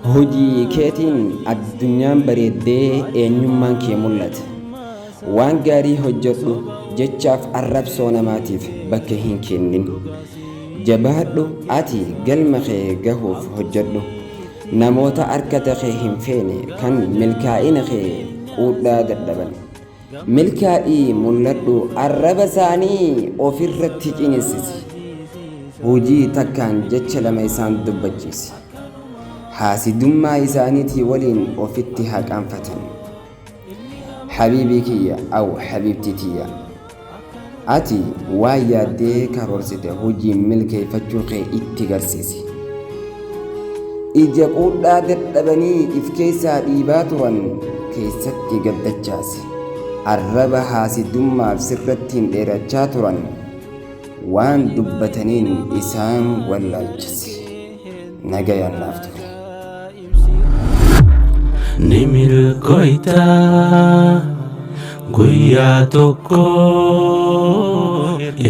Hojii keetiin addunyaan bareeddee eenyummaan kee mul'ata. Waan gaarii hojjedhu, jechaaf arrabsoo namaatiif bakka hin kennin. Jabaadhu, ati galma kee gahuuf hojjedhu. Namoota arkata kee hin feene, kan milkaa'ina kee quudhaa dadhaban. Milkaa'ii mul'adhu, arraba isaanii ofirratti ciniinsisi. Hojii takkaan jecha lama isaan dubbachiisi. Haasidummaa isaaniitii waliin ofitti haa qaanfatan. Habiibii kiyya aw habiibtii tiyya. Ati waan yaaddee karoorsite hojiin milkeeffachuu kee itti garsiisi. Ija quudhaa dadhabanii if keessaa dhiibaa turan keessatti gaddachaasi. Arraba haasidummaaf sirrattiin dheerachaa turan waan dubbataniin isaan wallaalchisi. Nagayaan naaf turi. Ni milkoyta guyyaa tokko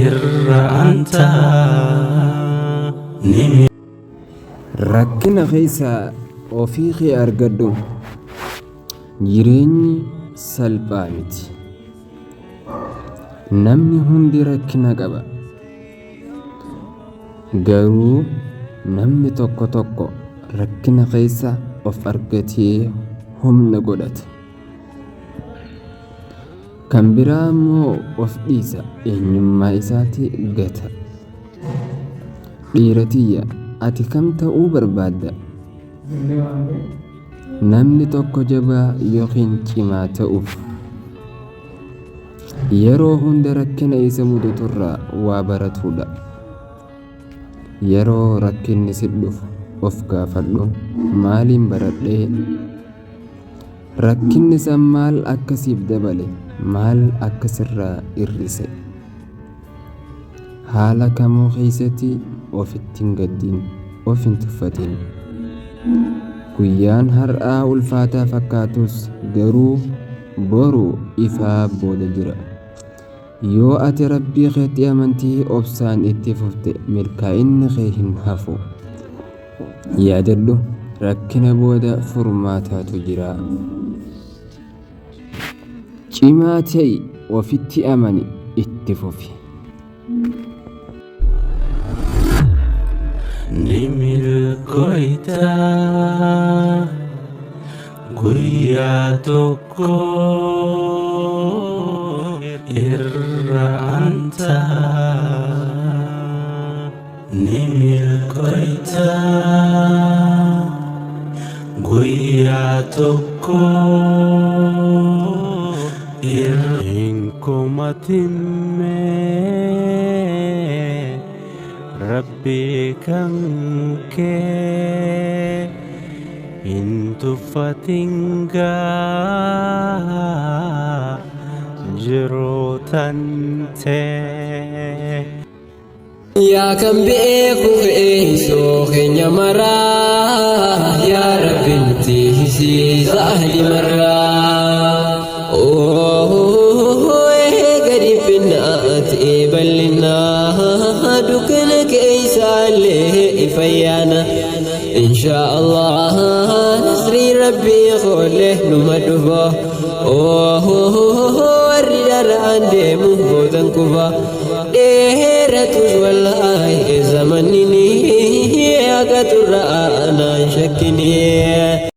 irra anta ni Rakkina keessa ofii kee argadhu. Jireenyi salphaa miti. Namni hundi rakkina qaba. Garuu namni tokko tokko rakkina keessa of argatee humna godhata. Kan biraa immoo of dhiisa, eenyummaa isaati gata. Dhiira tiyya, ati kam ta'uu barbaadda? Namni tokko jabaa yookiin cimaa ta'uuf yeroo hunda rakkina isa mudaturraa waa baratuudha. Yeroo rakkinni si dhufu of gaafadhu, maaliin baradhee? Rakkinni san maal akka siif dabale, maal akka sirraa hir'ise? Haala kamuu keessatti ofitti hin gaddin, of hin tuffatin. Guyyaan har'aa ulfaataa fakkaatus garuu boru ifaa booda jira. Yoo ati Rabbii keetti amantee obsaan itti fufte milkaa'inni kee hin hafu. Yaadadhu, rakkina booda furmaataatu jira. Cimaa ta'i, ofitti amani, itti fufi. Ni milkoyta guyyaa tokko irra anta ni milkoyta guyyaa tokko irra hin komatimme Rabbii kan kee hin tuffatin gaa jiruu tantee. Yaa kan beeku keessoo keenya maraa, yaa Rabbi nuti hisiisa ahli marraa. Gadi finnaati bal'inaa, dukkana keessaallee ifa yaana. Inshaa Allah nasrii Rabbii qoollee numa dhufa. Warri dharaan deemu boodan kufa. Dheeratus wallaahi zamanni ni haqa turra anaan shakkini.